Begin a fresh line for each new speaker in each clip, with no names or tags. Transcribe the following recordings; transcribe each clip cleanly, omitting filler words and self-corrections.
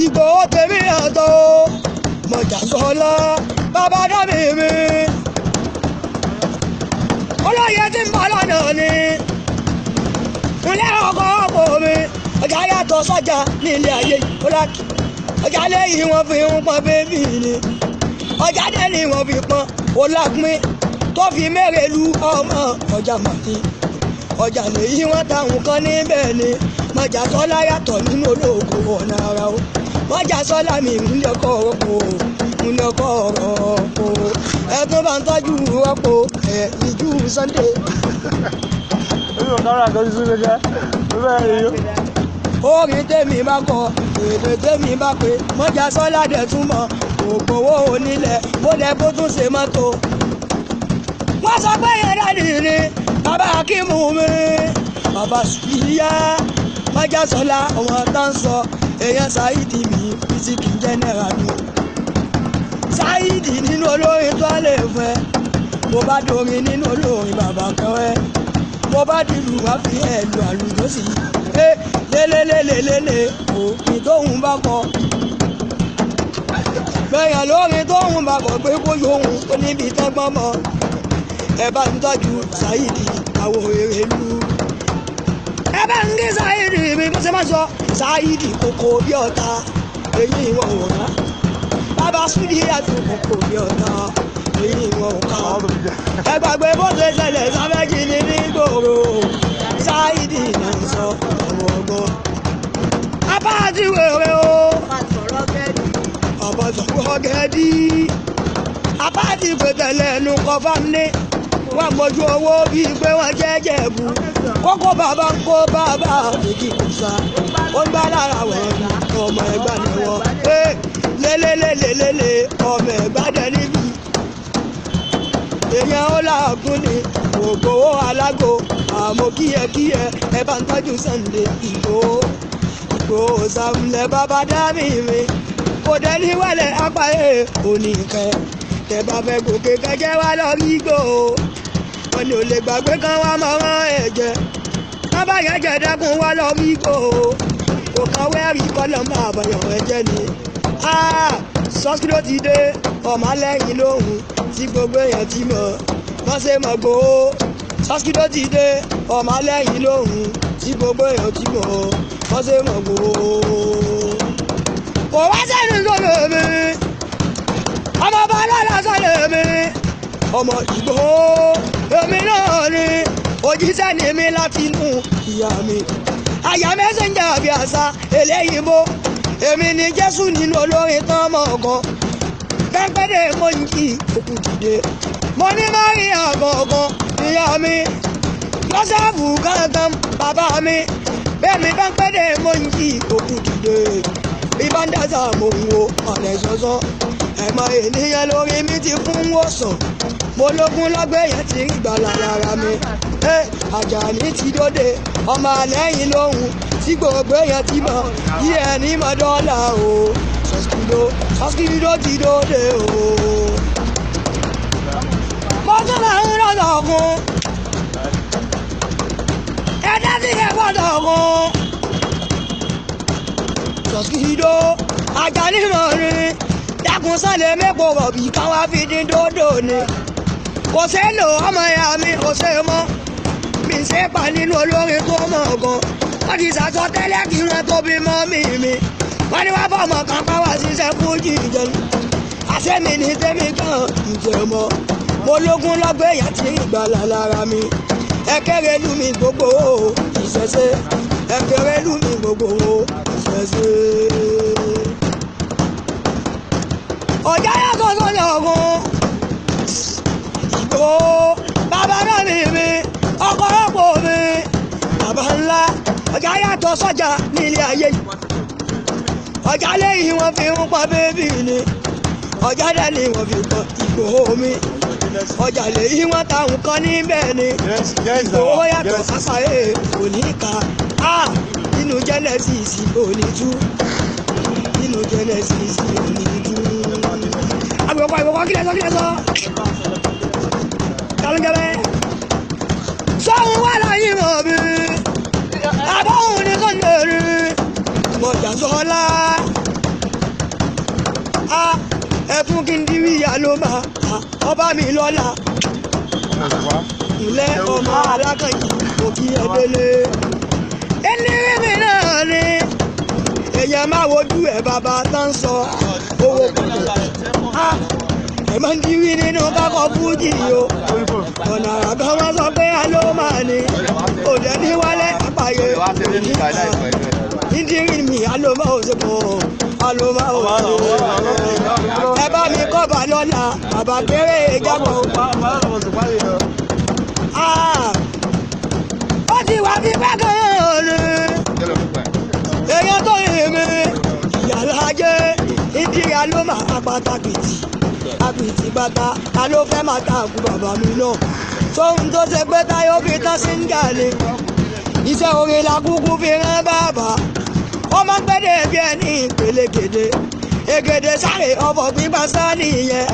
Ìgbòho tèmi yàtọ̀ Mọ̀jàsọ́lá bàbá dábì mi. Olóye tí ń bọ̀ lọ́nà ni ilé ọkọ̀ ọ̀pọ̀ mi. Ọjà yàtọ̀ sọ́jà nílé ayé kólákì. Ọjà lẹ́yìn wọn fi ń pọn bébì ni. Ọjà dẹ́ni wọn fi pọn olápín tó fi mẹ́rẹ̀ lu ọmọ ọjà màní. Ọjà lẹ́yìn wọn táwọn kan níbẹ̀ ni. Mọ̀jàsọ́lá yàtọ̀ nínú ológo ọ̀nà ara o. Mọ̀jàsọ́lá mi ń lọ́kọ̀ ọ̀pọ̀ ń lọ́kọ̀ ọ̀pọ̀. Ẹ tún bá ń tọ́jú ọ̀pọ̀ ẹ̀ ìjú Sunday. Orin tèmi bá kọ, èdè tèmi bá pé, Mọ̀jàsọ́lá dẹ̀ túmọ̀ ògbówó onílẹ̀ bó dẹ̀ kó tún ṣe mọ́tò. Wọ́n sọ pé yẹn dádì ni bàbá Akímù mi, bàbá Sùfìyà, Mọ̀jàsọ́lá ọmọ tá ń sọ, èèyàn Saidi mi, Fisiki jẹ́nẹ́ra mi. Saidi nínú olórin tó lè fẹ́, mo bá dorin nínú olórin bàbá kan ẹ́, mo bá dìlù wá fi ẹ̀lù àlùjọ sí i. Lélelélelélé òfin tóun bá kọ. Bẹ́yàn lórin tóun bá kọ pé kó yóhun ó níbi tọ́gbọ́n mọ́. Ẹ bá ń tọ́jú Saidi àwọ̀ èrèlú. Ẹ bá ń gé Saidi mi bó ṣe máa sọ Saidi kòkó bí ọ̀tá èyí ìwọ̀n ò rán. Bàbá Súdí àti kòkó bí ọ̀tá èyí ìwọ̀n ò ká. Ẹ gbàgbé bó ṣe ṣẹlẹ̀ sáfẹ́jì ní nígboro. Saidi náà ń sọ ọmọ ọgbọ́n. Apá àti wèrè o. Ọ̀bọ̀ sọ̀rọ̀ gẹ̀ẹ́dì. Apá àti pẹ̀tẹ̀lẹ̀ ẹnu kọ fámílì. Wọ́n mọ̀jú owó bíi pé wọ́n jẹ́ jẹ̀bù. Kókó bàbá ń kó bàbá àbíkí kò sá. Ó ń gbá lára wọn ọmọ ẹ̀gbá ni wọ́n. Lélelélelélé ọmọ ẹ̀gbá dẹ níbí. Èèyàn ó làágùn ni ògbówó alágò. Àmọ́ kíyẹ̀kíyẹ̀ ẹ bá ń tọ́jú Sunday Ìgbòho. Ìgbòho sàmúlẹ̀ bàbá dámì mi. Kò dé ní wálẹ̀ apá ẹ̀ oníkẹ́. Tẹ bá fẹ́ gòkè kẹjẹ wá lọ rí Ìgbòho. Wọ́n ní ò lè gbàgbé kan wá mọ́ wọn ẹ̀jẹ̀. Wọ́n bá yẹn jẹ dákun wá lọ rí Ìgbòho. Kò kàn wẹ́rì kọ́lọ́ máa bọ̀yọ̀ ẹ̀jẹ̀ ni. Sọ́sílò ti dé ọmọ alẹ́yìn lóhùn tí gbogbo èèyàn ti mọ̀. Wọ́n ṣe mọ̀ Ìgbòho. Sọ́sílò ti dé ọmọ alẹ́yìn lóhùn tí gbogbo èèyàn ti mọ̀. Wọ́n ṣe mọ̀ Ìgbòho. Kò wá sẹ́nu sọ̀rọ̀ mi. Ọmọ bá lọ́la sọ̀rọ̀ mi. Ọmọ Ìgbòho èmi náà ni òjíṣẹ́ ni mi láti inú ìyá mi. Àyà mẹ́sẹ̀njà àbí àṣà eléyìí bó. Èmi ni Jésù nínú olórin tán mọ̀ ọ̀gàn. Pẹ́pẹ́dé mo ń jí òkú dìde. Mo ní Máríà gọ̀ọ̀gàn ìyá mi. Jósẹ́fù gángan bàbá mi. Bẹ́ẹ̀ni pẹ́pẹ́dé mo ń jí òkú dìde. Bí bá ń dàsà mo ń wo ọ̀lẹ́ sọ́sọ́. Ẹ̀mọ ènìyàn lórí mi ti fún wòsàn. Mo lógún lọ́gbẹ́ yẹn ti rí gbàlà lára mi. Àjàní ti dóde ọmọ àlẹ́yìn lóhùn tí gbogbo èèyàn ti mọ̀ kí ẹni mọ̀ dọ́là o. Sọ́sílò ti dóde o. Mo tún máa ń rọ̀dọ̀ kun. Ẹ̀dá sì kẹ́ gbọ́dọ̀ kun. Sọ́sílò Àjàní mọ̀ ni dákun sálẹ̀ mẹ́pọ̀ rọ̀bì káwá fi dín dódò ni. Kò ṣe é lò ọmọ ìyá mi kò ṣe é mọ́. Mi ṣe é pa nínú olórin tó mọ̀ gan. Wọ́n ti ṣàṣọ tẹ́lẹ̀ kí wọ́n tó bí mọ́ mi mi. Wọ́n ní wá fọmọ kan pa wá ṣiṣẹ́ fújì jẹun. Àṣé mi ní tèmi kan ǹjẹ́ mọ́. Mo lógún lọ́gbẹ́ yẹn ti rí ìgbàlà lára mi. Ẹ kéré lù mí gbogbo ìṣẹ̀ṣe. Ẹ kéré lù mí gbogbo ìṣẹ̀ṣe. Ọjà yàtọ̀ sọ́jà ọ̀gùn. Ìgbòho bàbá náà mi mi ọkọ̀ mi bàbá ńlá. Ọjà yàtọ̀ sọ́jà nílé ayé yìí. Ọjà lẹ́yìn wọn fi ń pa bébì ni. Ọjà dẹ̀ ni wọ́n fi pọn Ìgbòho mi. Ọjà lẹ́yìn wọn ta nǹkan níbẹ̀ ni. Ìgbòho yàtọ̀ sáṣàyè òní ká. Nínú Genesis òní tú. Nínú Genesis òní tú. Àgbẹ̀kọ̀ àgbẹ̀kọ̀ kílẹ̀ sọ kílẹ̀ sọ. Kálọ́jẹ́bẹ́. Sọ́hun wà láyé mọ̀ mi. Àbọ̀hún ni kò ní rí. Mọ̀jàsọ́lá. Ẹ̀fún kí n dirí ìyá ló máa ọba mi lọ́la. Ilé ọmọ alákànjì kò kí ẹ délé. Eléré mi náà ni èèyàn máa wojú ẹ̀ bàbá tán sọ owó kọ̀ọ̀kan. Ẹ máa ń dirí nínú kákọ́ fújì o. Ọ̀nà àgbà wọn sọ pé a ló máa ní. Òde ní wálé àpáyé. Nídìrí mi a ló máa ò ṣe pọ̀. A ló máa ò ṣe pọ̀. Ẹ bá mi kọ́ bà lọ́la, bàbá kéré ìjápọ̀. Ó ti wà bí pẹ́ gan-an ni. Èèyàn tó yìn mí, ìyàlá jẹ́ ìdírí a ló máa apátákìtì. Àpìtì bàtà, ta ló fẹ́ máa ta àkú bàbá mi náà? Sóhun tó ṣe pé táyọ̀ fi tán sí ń gà ni. Iṣẹ́ orin la kúkú fi rán bàbá. Ọmọ gbẹ́dẹ̀ bí ẹni ìpele-gèdè. Ègèdè sáré ọ̀fọ̀ pípa sá nìyẹn.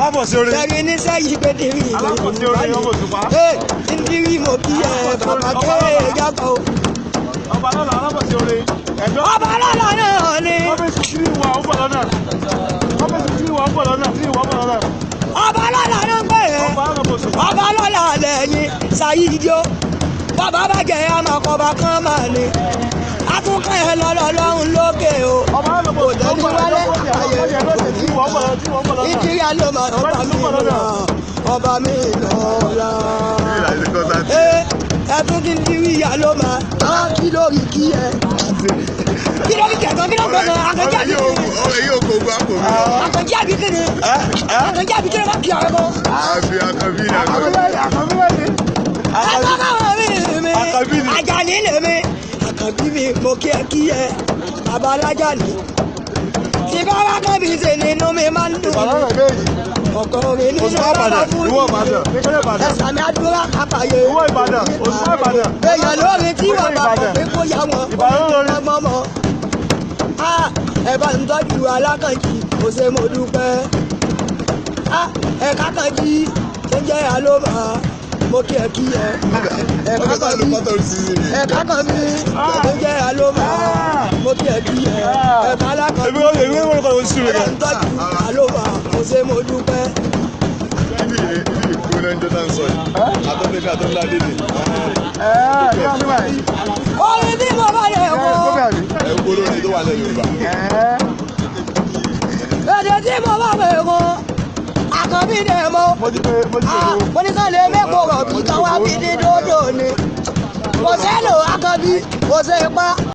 Tẹ̀rí níṣẹ́ yìí pé dìrì ìgbèrú bá ní. Ndírí mo kí ẹ bàbá kéré yàtọ̀.
Ọba lọ́la alábọ̀sí orin.
Ọba lọ́la náà ni.
Ọ́fíìsì tí ìwà ó bọ̀ lọ́nà. Ọ́fíìsì tí ìwà ó bọ̀ lọ́nà. Tí ìwà ó bọ̀ lọ́nà.
Ọba lọ́la ló ń pè é. Ọba lọ́la lẹ́yìn ṣàyíjó. Bàbá bá jẹ́ àmàkọ́ba kan máa ní. Atúnkàn ẹ̀ lọ́lọ́ lọ́hùn lókè o. Kò tẹ́lẹ̀ wálé ayé ìdíyà ló máa ọba mi lọ́la. Ọba mi lọ́la. Ẹ̀fún kí n dirí ìyá ló máa kí lórí kí ẹ. Kí lórí kẹ̀kọ́ kí ló gbọ́dọ̀ akẹ́kẹ́ àbí kí ni? Akẹ́kẹ́ àbí kí ni? Akẹ́kẹ́ àbí kí ni bá kí ọ̀rẹ́ kọ́?
Àbí akàbí ni akàbí.
Akàbí mi. Àjàní lèmi. Àkàbí mi mo kí ẹ kí ẹ. Bàbá alájà ni. Tí bá wá kàn bí ṣe nínú mi máa ń dùn. Ọkọ mi nínú bàbá fún mi. Ẹ̀sà mi àdúrà kápáyé. Èèyàn lórí tí bàbá kò pé kó yá wọn. Ọmọ ẹ bá ń tọ́jú alákànjì kò ṣe mo dúpẹ́. Ẹ̀ka kànjì ṣe jẹ́ àlómà mo kí ẹ kí ẹ. Ẹ̀ka kànjì ṣe jẹ́ àlómà mo kí ẹ kí ẹ. Ẹ̀ka alákànjì ẹ bá ń tọ́jú àlómà kò ṣe mo dúpẹ́.
Ibi ìkúnlẹ̀ ń jọ náà ń sọ yìí. Àtọ́lẹ́bí àtọ́lẹ́dé ni.
Orin tí mo bá yẹ kó.
Ẹ gbólóhùn tó wà lẹ́yìn Yorùbá.
Èdè tí mo bá wẹ̀ kó. Àkànbí dẹ̀ mọ́. Mo ní kán lè mẹ́kọ̀ọ́ rọ̀bì kan wá fi dín dòdò ni. Kò sẹ́lò Àkànbí, kò sẹ́ ipá.